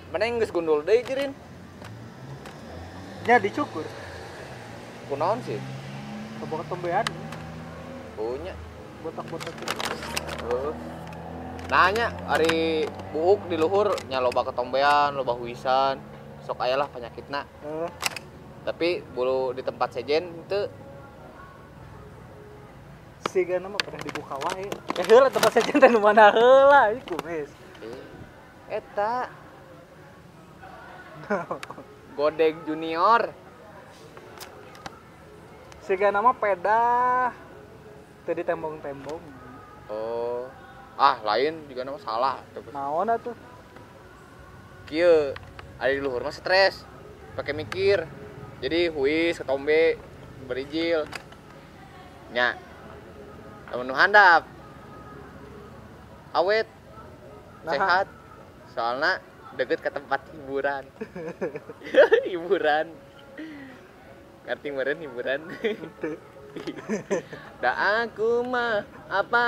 Mana yang geus gundul deui jirin? Nya dicukur. Kunaon sih? Coba ketombean. Punya botak-botak gitu. Heeh. Nanya ari buuk di luhur nya loba ketombean, loba huisan. Sok aya lah penyakitna. Tapi bulu di tempat sejen teu sigana mah pernah dibuka wae. Ya heula tempat sejen teh nu mana heula ieu kumis. Eta Godeg Junior. Sigana mah pedah teu ditembong-tembong. Oh. Ah, lain juga nama salah. Naon atuh? Kieu, ari di luhur mah stres. Pakai mikir. Jadi huis ketombe berijil. Nya. Lamun nu handap. Awet. Nah. Sehat. Soalna deket ke tempat hiburan. Hiburan. Ngerti meureun hiburan. Da aku mah apa